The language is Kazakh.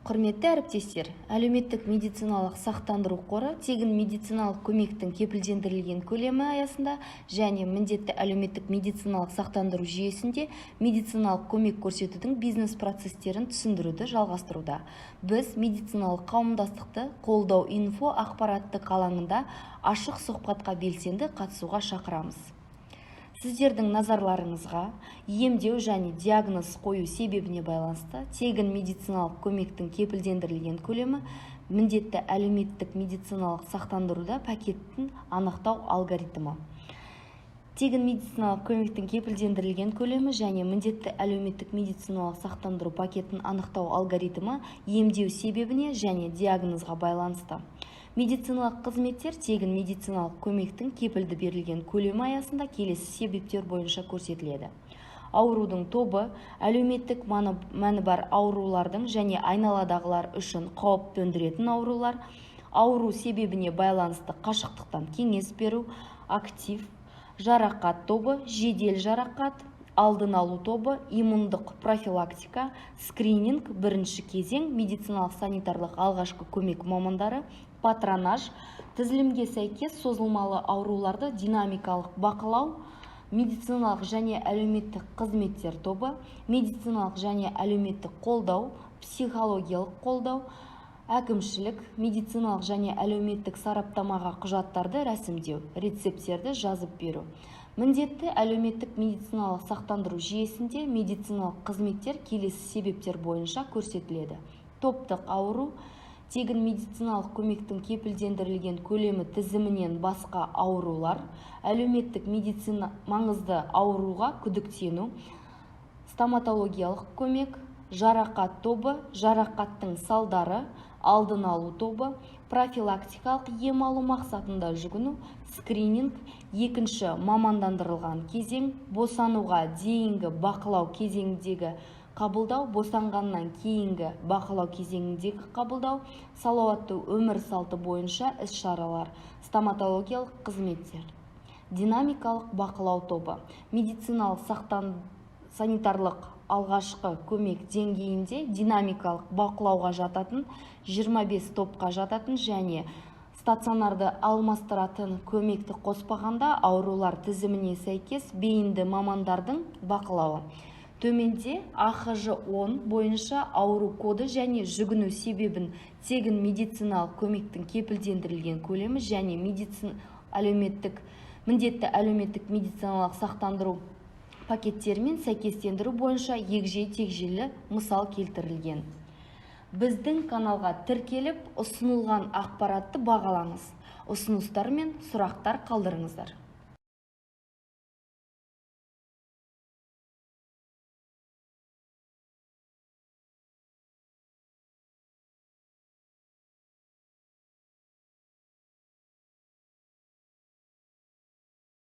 Құрметті әріптестер, әлеуметтік медициналық сақтандыру қоры тегін медициналық көмектің кепілдендірілген көлемі аясында және міндетті әлеуметтік медициналық сақтандыру жүйесінде медициналық көмек көрсетудің бизнес-процестерін түсіндіруді жалғастыруда. Біз медициналық қауымдастықты «Қолдау инфо» ақпараттық алаңында ашық сұхбатқа белсенді қатысуға шақырамыз. Сіздердің назарларыңызға емдеу және диагноз қою себебіне байланысты тегін медициналық көмектің кепілдендірілген көлемі міндетті әлеуметтік медициналық сақтандыруда пакетін анықтау алгоритмі. Тегін медициналық көмектің кепілдендірілген көлемі және міндетті әлеуметтік медициналық сақтандыру пакетін анықтау алгоритмі емдеу себебіне және диагнозға байланысты медициналық қызметтер тегін медициналық көмектің кепілді берілген көлемі аясында келесі себептер бойынша көрсетіледі: аурудың тобы, әлеуметтік мәні бар аурулардың және айналадағылар үшін қауіп төндіретін аурулар, ауру себебіне байланысты қашықтықтан кеңес беру, актив жарақат тобы, жедел жарақат, алдын алу тобы, иммундық профилактика, скрининг, бірінші кезең, медициналық санитарлық алғашқы көмек мамандары, патронаж, тізілімге сәйкес созылмалы ауруларды динамикалық бақылау, медициналық және әлеуметтік қызметтер тобы, медициналық және әлеуметтік қолдау, психологиялық қолдау, әкімшілік медициналық және әлеуметтік сараптамаға құжаттарды рәсімдеу, рецепттерді жазып беру. Міндетті әлеуметтік медициналық сақтандыру жүйесінде медициналық қызметтер келесі себептер бойынша көрсетіледі: топтық ауру, тегін медициналық көмектің кепілдендірілген көлемі тізімінен басқа аурулар, әлеуметтік медицина маңызды ауруға күдіктену, стоматологиялық көмек, жарақат тобы, жарақаттың салдары, алдын алу тобы, профилактикалық ем алу мақсатында жүгіну, скрининг, екінші мамандандырылған кезең, босануға дейінгі бақылау кезеңіндегі қабылдау, босанғаннан кейінгі бақылау кезеңіндегі қабылдау, салауатты өмір салты бойынша іс-шаралар, стоматологиялық қызметтер, динамикалық бақылау тобы, медициналық санитарлық алғашқы көмек деңгейінде динамикалық бақылауға жататын 25 топқа жататын және стационарды алмастыратын көмекті қоспағанда аурулар тізіміне сәйкес бейінді мамандардың бақылауы. Төменде АХЖ 10 бойынша ауру коды және жүгіну себебін тегін медициналық көмектің кепілдендірілген көлемі және медицин әлеуметтік міндетті әлеуметтік медициналық сақтандыру пакеттерімен сәйкестендіру бойынша егжей-тегжейлі мысал келтірілген. Біздің каналға тіркеліп, ұсынылған ақпаратты бағалаңыз, ұсыныстар мен сұрақтар қалдырыңыздар.